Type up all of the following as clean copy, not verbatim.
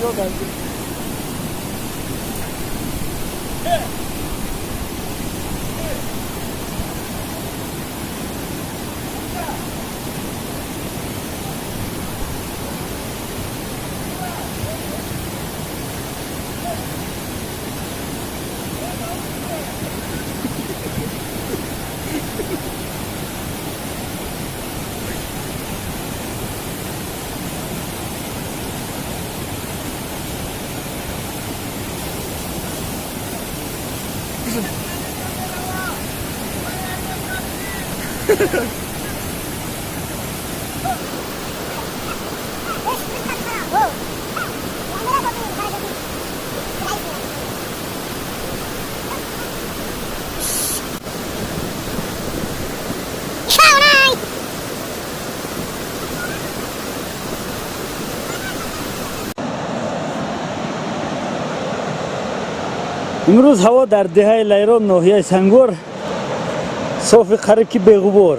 Yok artık. Имрӯз ҳаво дар деҳаи Лайрон, ноҳияи Сангвор, софи, қариб ки беғубор.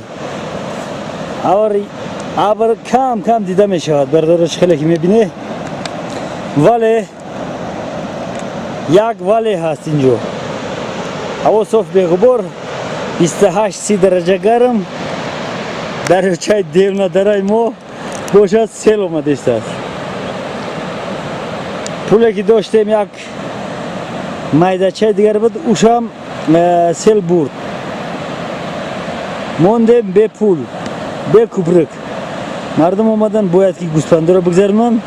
Абр кам кам дида мешавад, бародарош, хеле ки мебине, вале як вале ҳаст. Инҷо ҳаво соф, беғубор, 28-30 дараҷа гарм. Дарёчаи Девнадараи мо бошад, сел омадистааст. Пуле ки доштем, як майдачаи дигар буд, ушам сел бурд. Мондем бепул, бекуприк. Мардум омадан, бояд ки гӯспандоро бигзаронанд,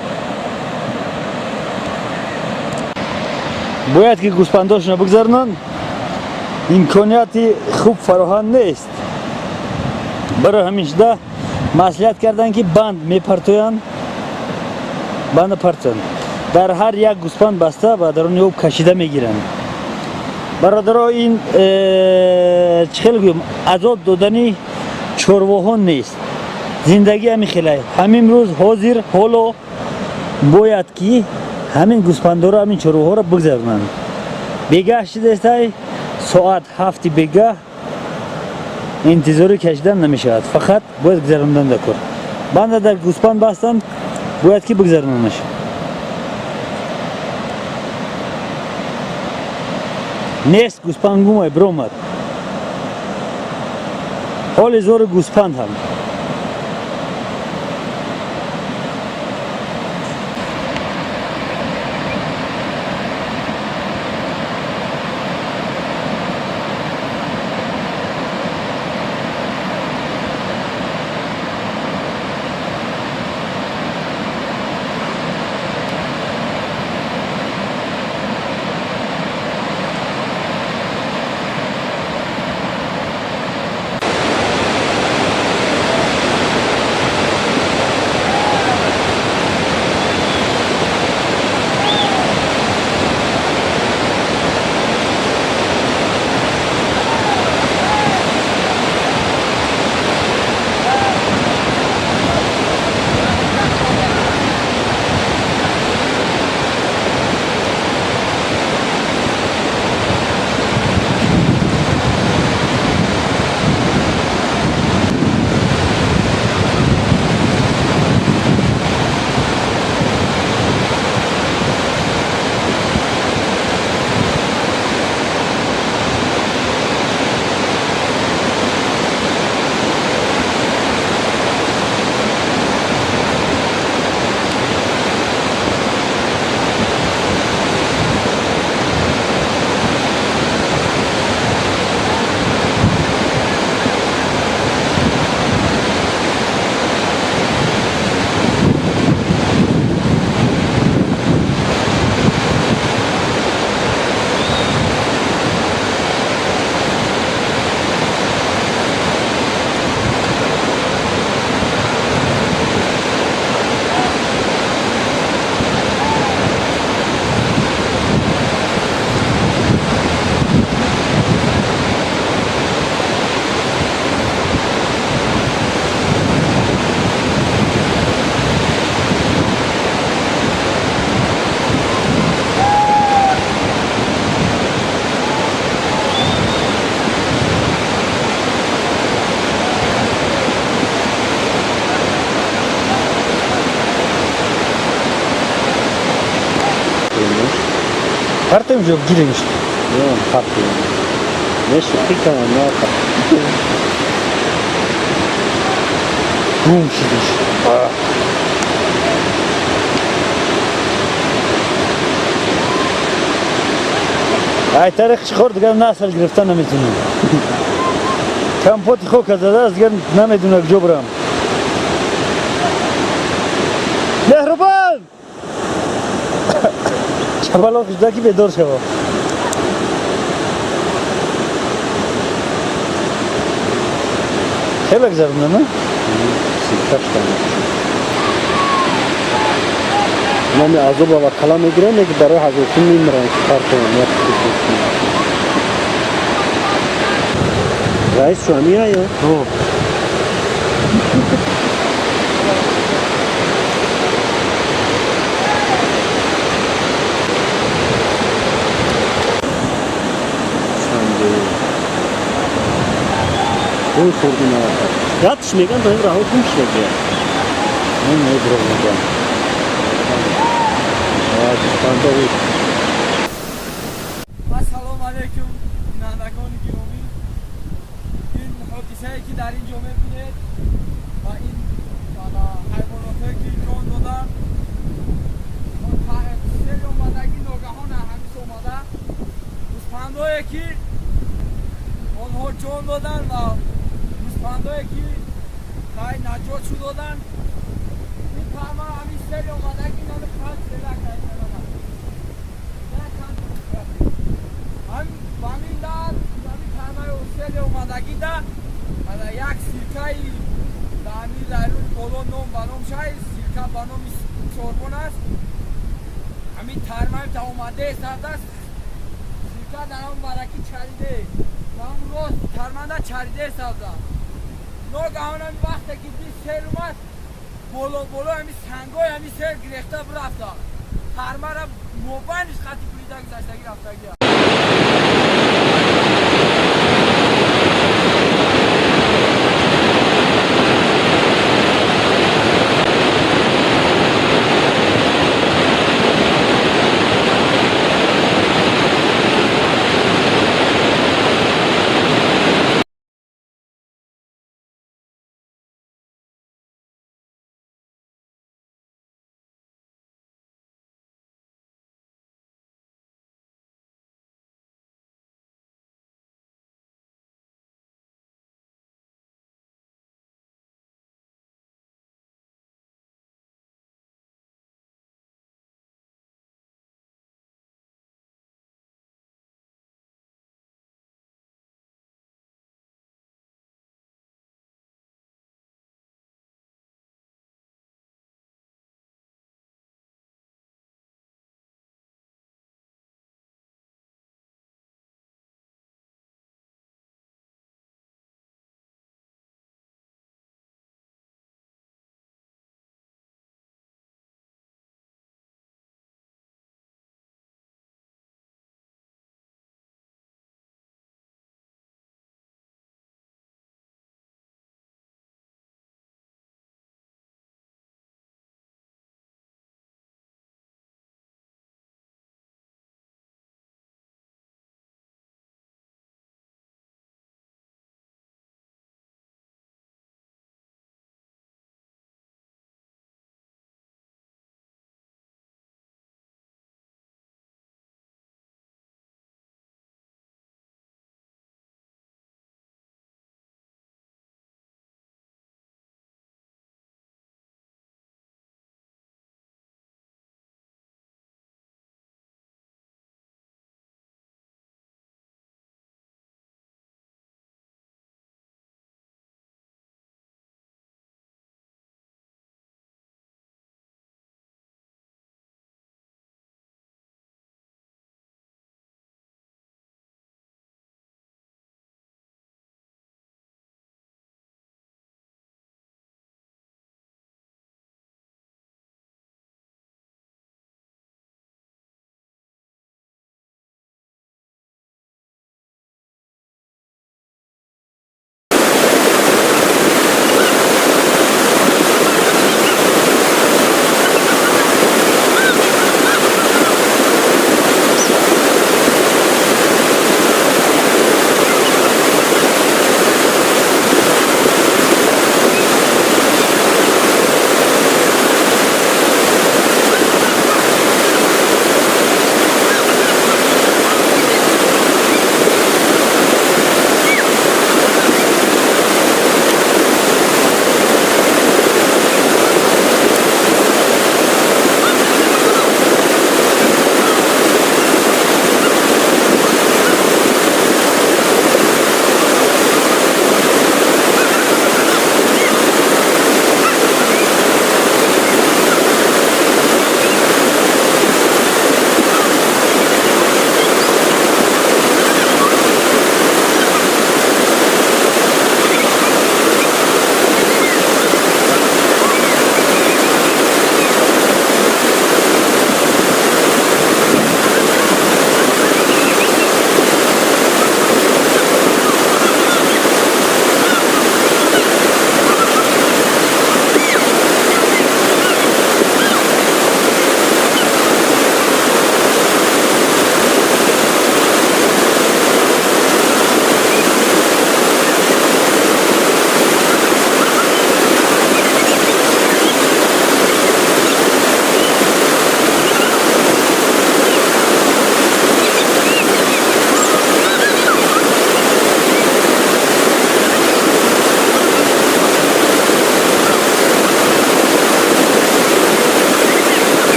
бояд ки гӯспандошона бигзаронанд. Имконияти хуб фароҳам нест. Барои ҳамин шуда маслиҳат карданд, ки банд мепартоянд, банда партоянд, дар ҳар як гӯспанд баста ба даруни об кашида мегиранд. Бародаро, ин чӣ хел гӯям, азоб додани чорвоҳон нест, зиндагӣ ҳамин хелай. Ҳамин рӯз, ҳозир, ҳоло бояд ки ҳамин гӯспандоро, ҳамин чорвоҳоро бигзаронанд. Бегаҳ шидестай, соат 7-и бегаҳ, интизорӣ кашидан намешавад, фақат бояд гузарондан дакор. Банда дар гӯспанд бастанд, бояд ки бигзаронанаш. Нест, гӯспанд гумай, биромад. Ҳоли зори гӯспанд ҳам. Партем ҷо гиремш. Не, партем. Не, шӯхӣ кардам, не. Гум шудиш. Ай тариқ чӣ дигар насл гирифта наметунам. Компоти хока задааст, дигар намедонам куҷо бирам. Меҳрубон! Чапалоқ шуда ки бедор шава. Хеле гузаронда, на? Номи азоба ва кала мегиранд, ки барои ҳазорсум мемиранд, ки партоянд як. Раис шуамия ё? Ой, хӯрди навака. Ятш меган, то ин раҳо гум шуда. Не, дурӯғ мегӯям. Панҷоҳ. Ассалому алайкум, бинандагони гиромӣ. Ин ҳодисае ки дар ин ҷо мебинед ва ин ҳайвонотое ки ҷон доданд, сел омадагӣ ногаҳон ҳамис омада, гӯспандое ки онҳо ҷон доданд ва гӯспандое ки наҷот шуд доданд. Ин пама ҳамин сел омадагӣ нами хал селак ҳамин дар ҳамин памаи сели омадагида як сиркаи ҳамин лайруи боло ном ба ном шай сирка ба номи чорбон аст. Ҳамин тармаи та омадае сардааст, сирка дар ҳамн баракӣ чариде, ҳам рост тарманда чариде савда. Ногаҳон ҳамин вақте ки дид сел омад, боло боло ҳамин сангои ҳамин сел гирехта бирафта, тармара мобайниш хати бурида гузаштагӣ рафтагия.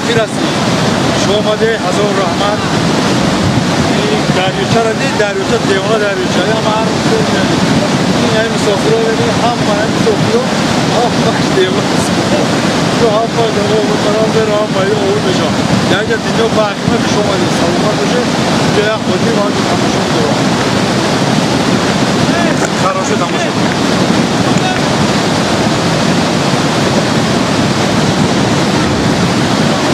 Охир расид. Шумо омаде, ҳазор раҳмат. Ин дарёчаро дид, дарёча, девона дарёча. Ҳама ҳар ин ҳами мусофиро бибин, ҳама ҳами мусофиро, ҳамаш девона. Шу ҳама ҳама овур мешавад. Як ҷа дунё бахима. Хуш омадед, саломат бошед. Инҷа як хотир ва тамошо медорам.